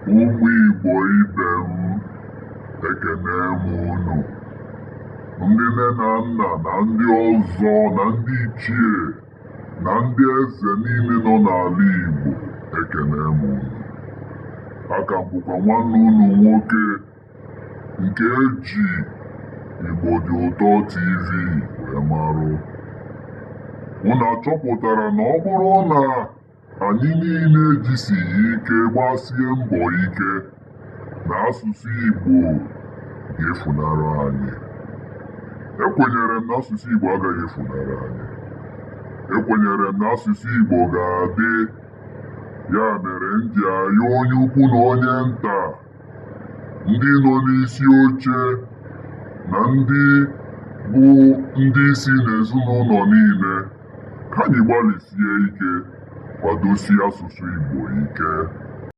Ụmụ Igbo ibe m, ekene m unu. Ndị nne na nna na ndị ọzọ na ndị ichie na ndị eze niile nọ n'ala Igbo, ekene m unu. Aka m bụkwa nwanne unu nwoke nke eji Igbo Dị Ụtọ TV wee marụ. Unu achọpụtara na ọ bụrụ na anyị niile ejisighị ike gbasie mbọ ike na asụsụ Igbo ga-efunara anyị. Ekwenyere m na asụsụ Igbo agaghị efunara anyị. Ekwenyere m na asụsụ Igbo ga-adị. Ya mere m ji ayọ onye ukwu na onye nta, ndị nọ n'isi oche na ndị bụ ndị isi n'ezinụlọ niile, ka anyị gbalịsie ike kwadosie asụsụ Igbo ike.